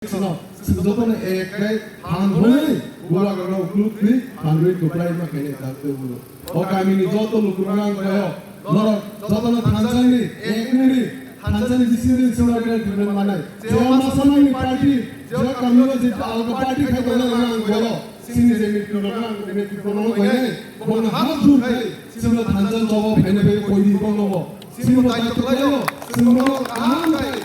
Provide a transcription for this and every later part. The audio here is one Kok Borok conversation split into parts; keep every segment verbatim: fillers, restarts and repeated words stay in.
Sano, jotono ek kai phan hwnwi, bubagrano uklukni phanwi kwplai ma khainai dak tei bulo. O kamini joto lukurokno ang khlaio, norok jotono thansa wngni, ek wngni, thansa ni bisingtwi swnamwi development manai. Je o masa mani party, je o kamio je alga party khai tongnai rokno ang khlaio, chini je netrokno ang, netrokno khlainai, bono hap jur khai, chini thansa choba phainai bai koidi tongno bo. Chini bo daityo khlaio, chini bono kaham khai,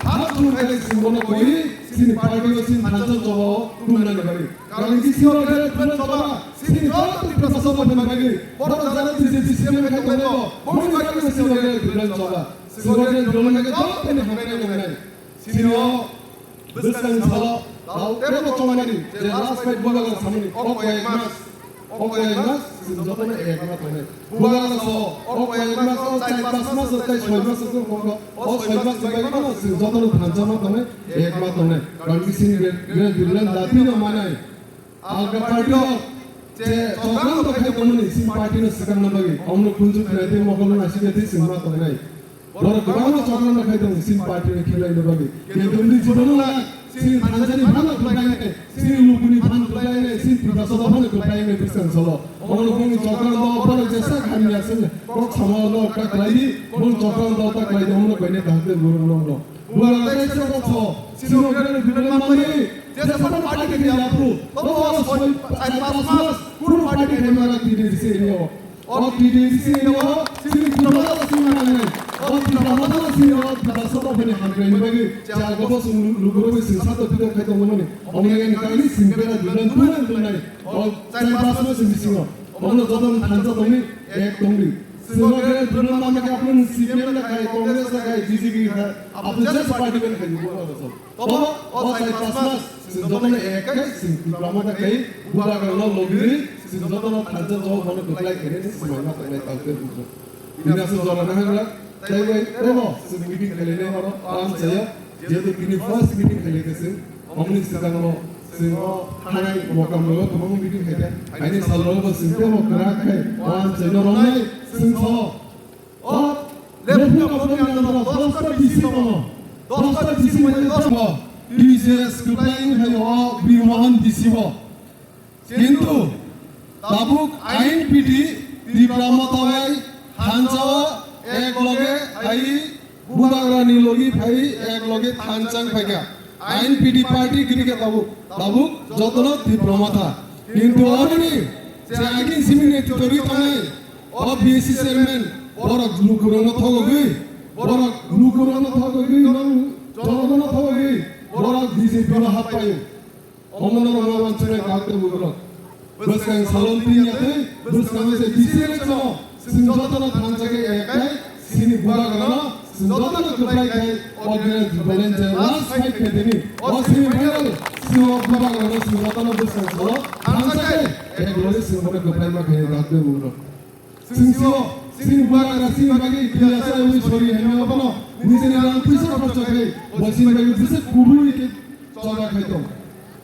hap jur khai chini bono koi, chini party o chini thansa choba o tumnani bagwi. Karon ki chini rok khe tumnani choba, chini joto Tiprasa sabo phani bagwi. Borok jara chini chini chini khai tongnai bo, boni bagwi chini rok khe tumnani choba. Chini rok khe tumnani bagwi joto ni hamkrai nai. Chini o Bwskang salo, tao tebo chongmani, je last fight bubagra samani, o koyek mas, o koyek mas, chwng jotono ek ma tongnai. Bubagra so, o koyek mas, o chai pas mas, o chai soi mas, o kok, o soi mas bai no chwng jotono thansa ma tongnai, ek ma tongnai. Karon ki chini re, re, re, dati no manai. Alga party rok, je chokang to khai tongmani, chini party no swkang na bagwi, omno khunju khnai tei mokol no naisik ya tei chwng ma tongnai. Borok kwbangma chokran rok khai tongo chini party ni khilaina bagwi. Kebengni jibono la chini thansa ni phano kwplainai, chini lukuni phano kwplainai, chini Tiprasa phano kwplainai bwskang salo. Omono bongni chokran rok phano jesa khamya sene kok sama rok ta kwlaidi, bong chokran rok ta kwlaidi, omono koine kaham khe borok rok no. Bubagra tei se kok so, chini rok khe kwplainai manmani, jesa phano party khe yapru, omo soi, chai pas mas, kunu party khe mara T D C ni o. O T D C ni o, chini Tiprasa simi nangnai. O Tiprasa simi o, Tiprasa sabo phani hamkrai ni bagwi, chal gobo sung lu-, luguro bai sing sato pito khai tongmani. Omni ani kani sing bera dulan dulan dulan. O chai pas mas simi singo. Omno joto thansa tongni, ek tongni. Singo bera dulan mama ke apun C P M na khai, Congress na khai, B J P khai, apun jesa party bai khai, luguro bai khai. Tobo o chai pas mas, chwng jotono ek kai, chwng Tipra Motha kai, bubagrano logiri, chwng jotono thansa jok hwnwi kwplai khainani swmai ma tongnai tang khe bujo. Bini aswk jora naharla, tei bai teibo chwng meeting khlainai oro, o amchaio, jehetu bini first meeting khlai khe chwng, omoni swkango chwng o thanai mokam rogo kwbangma meeting khaikha, aini sal rogo bo chwng teibo kwrak khai, o amchaino romnai, chwng so. O, Lephunga Boni andoro dosta D C tongo. Dosta D C mane dosta. T J S kwplai wngkhaio o Birmohon D C bo. Kintu tabuk I N P T Tipra Motha bai thansa o ek loge phai bubagrani logi phai ek loge thansa wng phaikha. I N P T party giri khe tabuk, tabuk jotono Tipra Motha. Kintu oroni je agin simi netrito rwi thangnai, o B S C chairman, borok lukurokno thogogwi, borok lukurokno thogogwi, nang jonogono thogogwi, borok B J P o happaio. Omono rwna wansuknai kaham khe bugrok. Bwskang salon tin ya tei, bwskang se D C election o, chwng jotono thansa khe ekai, chini bubagrano, chwng jotono kwplai khai, o Grand Village last fight khe tini, o semi final, chwng o bubagrano, chwng jotono bwskang salo, thansa khe, ek lori chwng bono kwplai ma khe kaham khe bugrok. Chwng sio, chini bubagra chini bagwi thwiya sa wi sori hwnwi obono nijeni rang puisa khorcho khai bo chini bagwi bwswk kubui khe choba khai tong.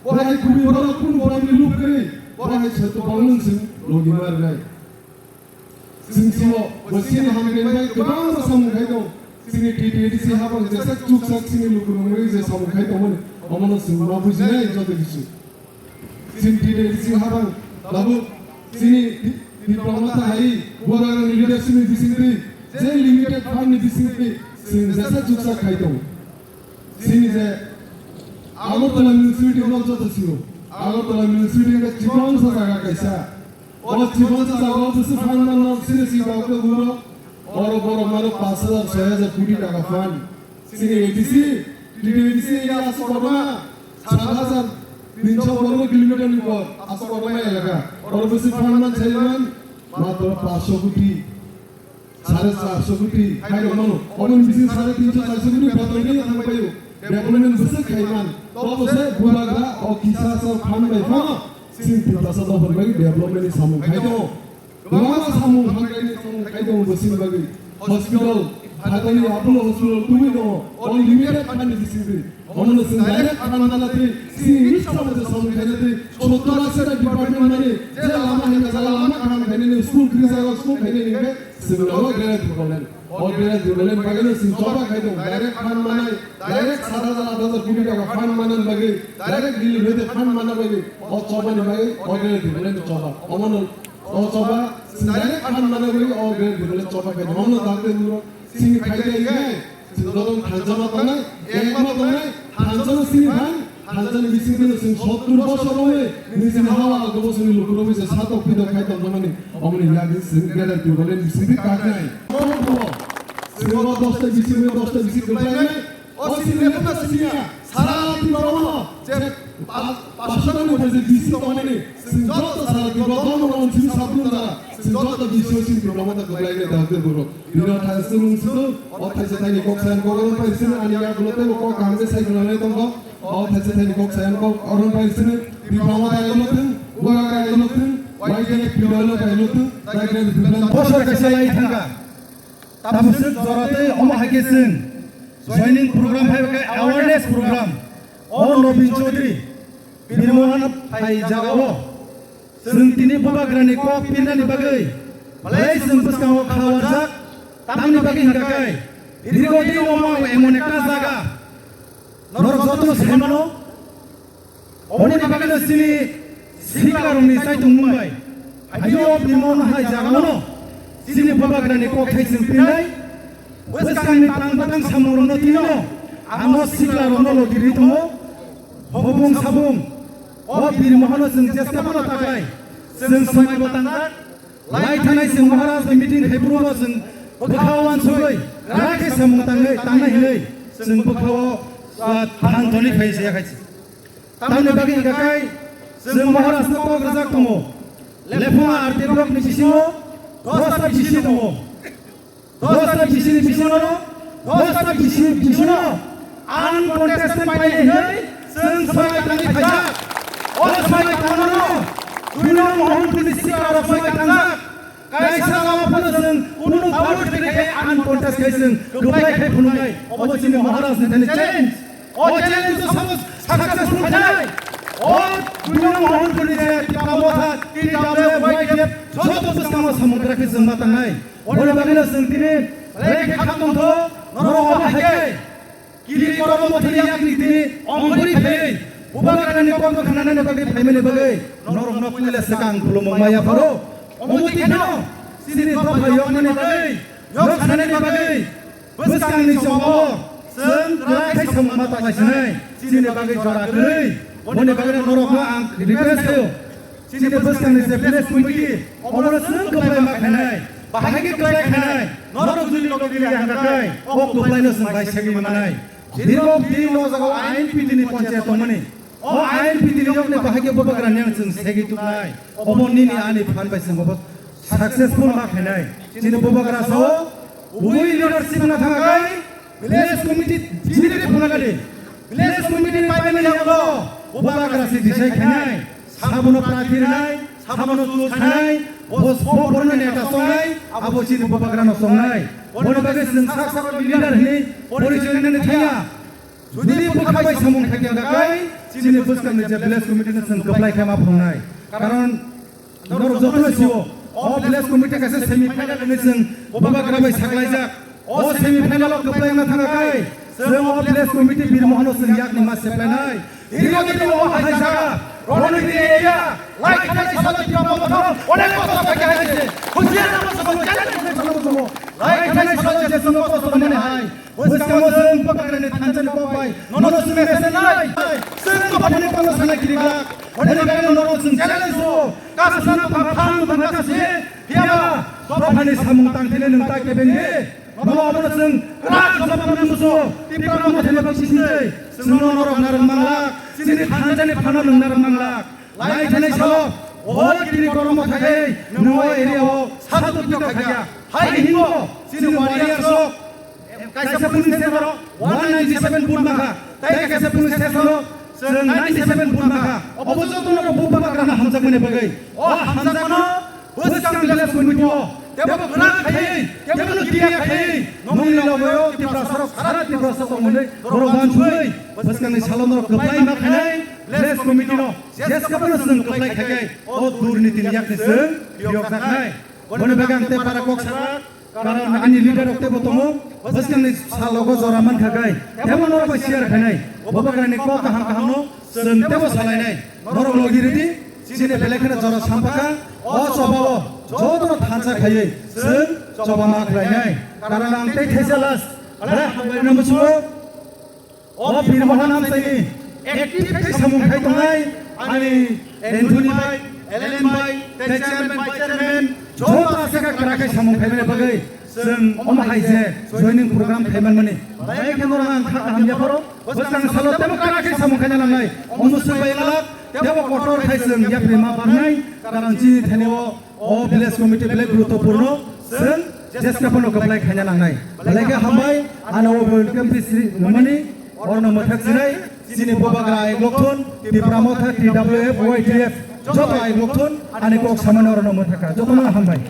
Bo hai kubui borok kunu borokni luk kwrwi, bo hai soito borokno chwng logi ma rwnai. Chwng sio bo chini hamkrai bai kwbangma samung khai tong. Chini T T A D C habang jesa chuksak chini lukurokni je samung khai tongmani, omono chwng ma bujinai joto kisu. Chini T T A D C habang tabuk chini Tipra Motha hai bubagrani leadership ni bisingtwi je limited fund ni bisingtwi chwng jesa chuksa khai tongo. Chini je Agartala municipality no joto sio. Agartala municipality wngkha chibangsa jaga kaisa. O chibangsa jaga o jesa fund manno chini si tabuk oro borok mano pash hajar, soi hajar koti taka fund. Chini A D C, T T A D C area aswk kotorma, sat hajar tinsho borgo kilometer ni por aswk kotorma elaka. Oro bisi fund man saiman, matro paanch sho koti, sare char sho koti, hai rok mano. Omo ni bisi sare tinsho, char sho koti beton ni thang paio. Development bisi khaiman. Tobo se bubagra o kisa sa fund bai phano, chini Tiprasa dophani bai development ni samung khai tongo. Kwbangma samung hamkrai ni samung khai tongo bo chini bagwi. Hospital, Thaitani Apollo Hospital tubui tongo. O limited fund ni bisingtwi. Omono chwng direct fund mana twi, chini issue mate samung khaina twi, sottor ashi ta department mani, je lama hwnka jaga lama kaham khainani, school kwrwi jaga school khainani hwnkhe chwng nogo grant rwkha nani. O Greater Tipraland bagwi no chwng choba khai tongo. Direct fund manai, direct sat hajar, aat hajar koti taka fund manani bagwi, direct Delhi hoite fund mana bagwi o chobani bagwi o Greater Tipraland choba. Omono o choba, chwng direct fund mana bagwi o Greater Tipraland choba khai tongo. Omono dakte nuro chini khai de igai. Chwng joto thansa ma tongnai, ek ma tongnai, thansa no sini thang, thansa ni bising twi chwng sottur bosor romwi, nini sini hawa algo bosor ni lukurok bai se satok pidok khai tong mani, omoni yagwi chwng Greater Tipraland ni bising twi kaknai. Chwng o dosta bising, o dosta bising kwplainai, o sini lephuna siniya, sara Tripura o je pa-, pastor ni bai se bising tong mani, chwng joto sara Tripura o tong mani, chwng sabrung jara, chwng joto bising o sini Tripura o kwplainai dakte borok. Bino thaisung sung, o thaisa thaini kok sayan kok oro pai sini ani yagulo tei bo kok kaham khe sai khwnanai tongkho. O thaisa thaini kok sayan kok oro pai sini, Bipha ma pai lo thung, Bubagra pai lo thung, Y T F P lo pai lo thung, dai dai dai. Bosor kaisa lai thangkha. Tabuk swk jora tei omo hai khe chwng joining program hai khe awareness program. O Nobin Chaudhary, Birmohan phai jagao. Chwng tini Bubagrani kok pirnani bagwi belai chwng bwskango kha warjak, tamni bagwi hwnkha khe dirgo din omo emon ekta jaga norok jotono sai mano, oboni bagwino chini siklarokni chaitung mung bai haino Birmon hai jagano chini Bubagrani kok thai chwng pirnai. Bwskangni tang bwtang samungrokno tino ang o siklarokno logirwi tongo. Hobung sabung, o Birmohano chwng jesa phano taklai, chwng swmaibo tangjak, lai thanai chwng Maharajni meeting khai phuru bo chwng bwkhao uansugwi, gra khe samung tangnai, tangnai hinwi chwng bwkhao, ah, thang toni phai se yakhai se. Tamni bagwi hwnkha khe chwng Maharajno kok rwjak tongo. Lephungo R D blockni bisingo dosta B C tongo. Dosta B C ni bisingo, dosta B C ni bisingo uncontested painai hinwi chwng swmai tangwi phaijak. O swmai tangmano Duinong Mohanpurni siklarok swmai tangjak. Kaisa jagao phano chwng kunu vote kwrwi khai uncontest khai chwng kwplai khai phunuknai. Obo chini Maharajni thani challenge. O challenge o suppose successful khainai, o Duinong Mohanpurni je Tipra Motha, T W F, Y T F, joto bwskango samung kwrak khe chwng ma tangnai. Oro bagwino chwng tini belai khe kha tongtho, norok obo hai khe kiri kormo mothani yakni tini ongkhorwi phaiwi Bubagrani kokno khnanani bagwi phaimani bagwi norokno puila swkang khulumung ma yapharo. Omo twi kheno chini dopha yoknani bagwi, yok sanani bagwi bwskangni chongo chwng kwrak khai samung ma tanglai sinai, chini bagwi jora kwrwi. Boni bagwi norokno ang request khaio, chini bwskangni je village committee, omono chwng kwplai ma khainai, bahai khe kwplai khainai, norok juni loge gili hangkha khai, o kwplaino chwng bai segwi manai. Dirgo din o jaga o I N P T ni panchayat tongmani, o I N P T ni yokni bahai khe Bubagrani ang chwng segwi tuknai, obo nini ani phan bai chwng obo successful ma khainai. Chini Bubagra sao, bui leadership na thanga khai, village committee jini phunagadi, village committee paimani yago Bubagra se decide khainai, sabono prathi rwnai, sabono chus khainai, bo, bo borno neta songnai, abo chini Bubagrano songnai. Boni bagwi chwng sak sak leader hinwi porichoi rwnani thaya. Jodi bwkha bai samung khaikha hwnkha khai, chini bwskangni je village committee no chwng kwplai khe ma phunuknai. Karon norok jotono sio, o village committee kaisa semi final hinwi chwng Bubagra bai saklaijak. O semi final o kwplai wngna thangkha khai, chwng o village committee Birmohano chwng yakni ma seplainai. Dirgo din o hai jaga, Ronibiri area, lai khanai salo Tipra Motha, onek kosto khaikha hai se. Husiar namo sobo, challenge namo sobo. Lai khanai salo je chwng kosto mani hai. Bwskango chwng Bubagrani thansa ni kok bai nono chwng message nai. Chwng Bubagrani kokno sana kiriglak. Boni bagwi nono chwng challenge o. Kasana pha phang bangla kasi. Phiya ba dophani samung tangthile nwng ta kebeng di. Nono abono chwng kwrak jawab nang musu. Tipra Motha ni bagwi sisintwi chwngno norok narwk manglak. Chini thansa ni phano nwng narwk manglak. Lai thanai salo, o kiri kormo thakai, nung o area o, satu kito khakya. Hai hingo, chini warriors o, kaisa police station o, one ninety seven vote makha. Tai kaisa police station o, chwng ninety seven vote makha. Obo joto no Bubagrano hamjakmani bagwi. O hamjakmano, bwskang village committee o, tebo kwrak khaiwi, tebo no kiriya khaiwi, nongni logoyo Tiprasa rok, sara Tiprasa tongmani, borok wansugwi, bwskangni salo norok kwplai ma khainai, village committee no. Jeskabano chwng kwplai khaikhe o durnitini yakni chwng phiyokjaknai. Boni bagwi ang tei para kok sakha, Karon ani leader rok tebo tongo, bwskangni salogo jora mankha kai, tebo norok bai share khainai, bo bagrani kok kaham kaham no chwng tebo salainai, norok logi ridi, chini belai kheno jora sampakha, o choba o jotono thansa khaiwi chwng choba ma khlainai. Karon ang tei thaisa last, ale hambai no muchungo. O Birmohan Amchaini active khe samung khai tongnai ani Anthony bai, Ellen bai, tei chairman, vice chairman, joto aswk kwrak khe samung khaimani bagwi chwng omo hai je joining program khaimanmani. Belai khe norok ang kha kaham yapharo, bwskang salo tebo kwrak khe samung khaina nangnai. Omo swk bai lalak, tebo kotor khai chwng yapri ma barnai, karon chini thani o O village committee belai guruttopurno, chwng jeskha phano kwplai khaina nangnai. Belai khe hambai, ano o welcome speech rwmani, orno mwthak sinai, chini Bubagra Ayuk Lokthon, Tipra Motha, T W F, Y T F, joto Ayuk Lokthon, ani kok samani orno mwthakha. Jotono hambai.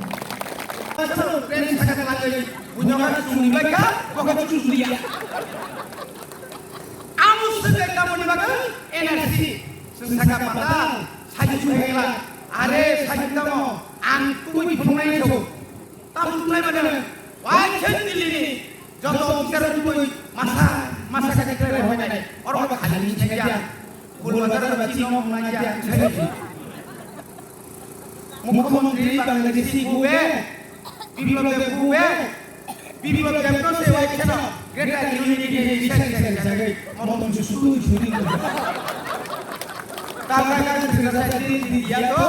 Amo se de tamoni bagwi N R C, saka patal, saji sujai la, are saji tamo, ang tui phungnai so, tamo tunai mane, waisen dilini, joto bichar tui, masa, masa kaki trai hoi nai, oro khali ni saja, Gulbazar ba chino mona ja, saji. Mukhyamantri Bangladeshi gube, Biplab Deb gube, Biplab Deb no se wai kheno, Greater Unity Day ni sari sari sagwi, motom su suri suri. Tabra ka sira sa diri diri ya to,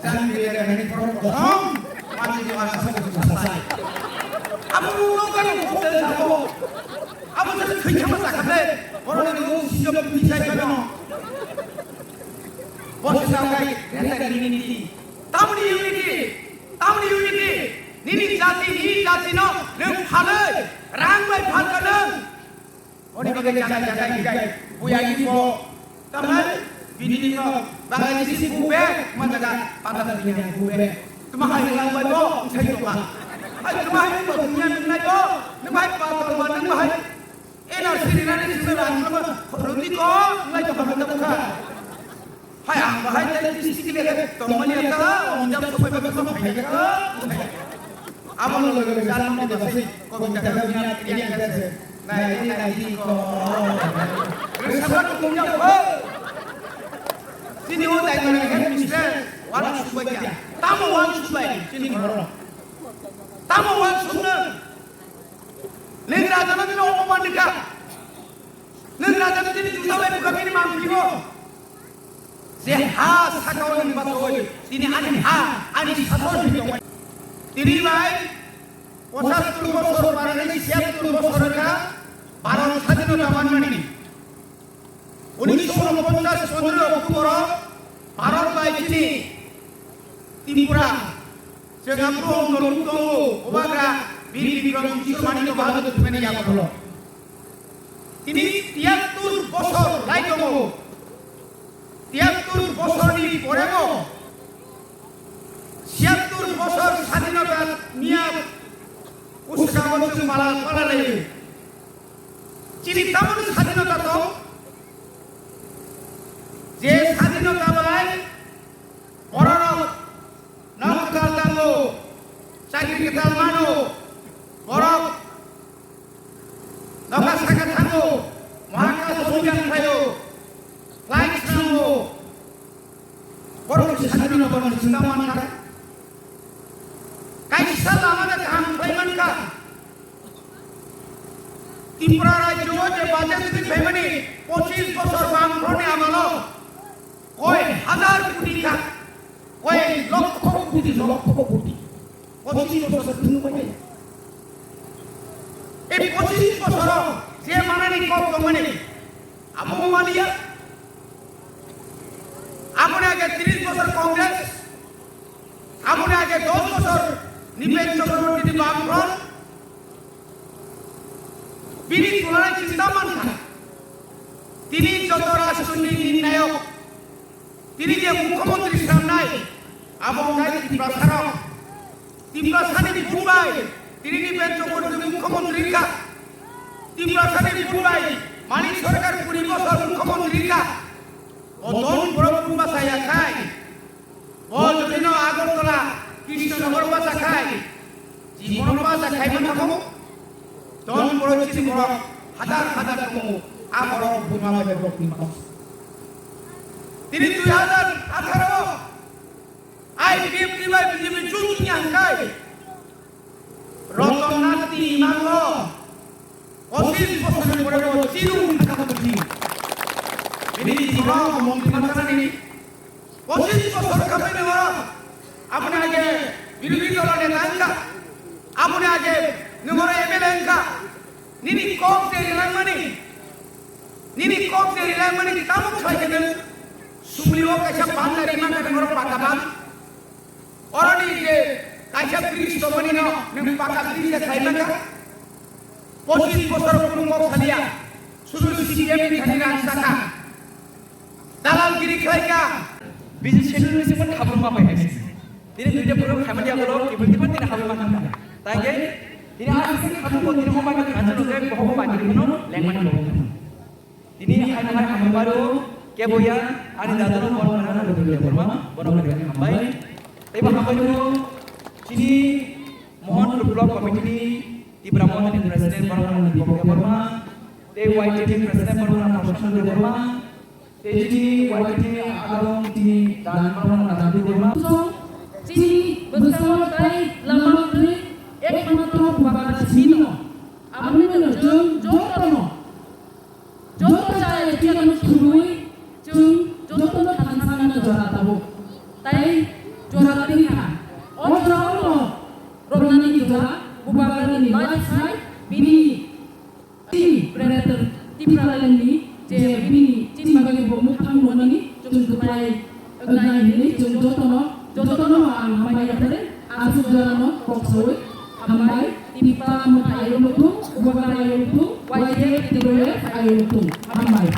jan diri ya ni pro kohom, mati di mara sa sa sa. Abo mo ka mo ko sa ko. Abo sa khoi khama sa khate, oro ni mo si jo pi sai ka no. Bo sa kai, Greater Unity. Tamni unity, tamni unity, nini jati, nini jati no, nwng phalwi, rang bai phalka nwng. Oni bagwi jati jati hikai, buya ni bo, tamai, bini no, Bangladeshi bube, mana ga, pada dunia bube. Tuma hai lang bai bo, sai to ba. Hai tuma hai bo, dunia nang nai bo, tuma hai pa to ba nang hai. N R C ni nani simi rang kama, roti ko, ngai to kama to ka. Hai, ang bahai tadi district level tongmani ata, onjam sopai baga kama phai ka. Amo lo lo jalan mo basi, ko kita ka dunia ini yang kita se. Nai, nai, nai, ko. Resapa tu punya ko. Sini o tai mana kan mister, wala subai ya. Tamo wala subai, sini moro. Tamo wala subai. Nwng rajano dino omoman rikha. Nwng rajano dini juta bai bukha bini mang phimo. Je ha sakao nwng bachawi, tini ani ha, ani sason ni tongmani. Tini bai pochattor bosor barani siyattor bosor wngkha Bharat sadhinota manmani. Unisho unoponchas pondro October o Bharat bai chini Tripura, chwng aphuru tongo, Bubagra Bir Bikram Kishore Manikya Bahadur Tripurani yagulo. Tini tiyattor bosor lai tongo. Tiyattor bosorni porebo siyattor bosor sadhinota miya uskamo chwng pala pala laio. Chini tamoni sadhinota tong, je sadhinota bai bororok nok kwtal tango, chakri kwtal mano, borok nokha saka thango, mahaka somijan khlaio, klai swnamo, borok sadhinota borok chwng tamo mankha. Kaisa lama de kaham khlai mankha. Tripura rajyo o je budget twi phaimani pochis bosor bamfroni amalo koi hazar koti kha, koi lokkho koti, lokkho koti. Pochis bosor thwngwi manya. Ei pochis bosoro je manani kok tongmani, amo maliya. Aboni age tris bosor Congress, aboni age dos bosor Nipen Chakraborty ni Bamfront, bini tulai chinta mankha. Tini joto rajnitik nirnayok, tini je mukhyamantri swnamnai, abo wngkha Tiprasarok. Tiprasani vote bai, tini Nipen Chakraborty mukhyamantri wngkha. Tiprasani vote bai, Manik Sarkar kuri bosor mukhyamantri wngkha. Bo don borok phuru basa ya khai. Bo jodi no Agartala, Krishnanagar basa khai. Jibon baja khaima tongo, don borok chini borok hajar hajar tongo, a borok buma bai borok ni kok. Tini dui hajar atharo o I P F T bai B J P jut ni hangkai Ratan Nati Imango pochis bosorni pore bo chirung thaka buji. Bini jibono montri manthani pochis bosor khapai nangoro. Aboni age birodhi dolo neta wngkha, aboni age nangoro M L A wngkha. Nini kok je rilangmani, nini kok je rilangmani tamo khlai khe nwng sumlio kaisa banda rimani nangoro paka ban. Oroni je kaisa bridge tongmani no nwng paka bridge khe khlai mankha. Pochis bosor kunu kok salia, sudu C P M ni thani rang saka. Dalalgiri khlaika. Busy schedule ni simo khabur ma bai hai. Tini duita program khaimani agolo, kibul kibul tini habwi mankha. Taike, tini asli khabur bo tini hobai kha chalo ke bohok bai kibul no lengmani bohok. Tini hai hai hambai baro keboya ani dadano bor mana Rubindra Debbarma, bono kare hambai. Tei bo hambai no chini Mohan Block Committee ni Tipra Mohan ni President Bormana Dipok Debbarma, tei Y T F ni President Bormana Prashant Debbarma, tei chini Y T F ni adong chini Dan Bormana Dandi Debbarma. Chini bwskango tai lama kwrwi ekmatro Bubagra simi no. Aboni no chwng jotono, joto chaya chiyano thumwi chwng jotono thansa nangna jora tabuk. Tai jora tini kha. O jora o romnani jora Bubagrani life sai bini Chini Greater Tipraland ni je bini chini bagwi bo mukhang nukmani chwng kwplai wngnai hinwi chwng jotono, jotono ang hambai yaphare aswk jorano kok sawi hambai. Tipra Motha ayung muthung, Bubagra ayung muthung, Y T F Tipra ayung muthung. Hambai.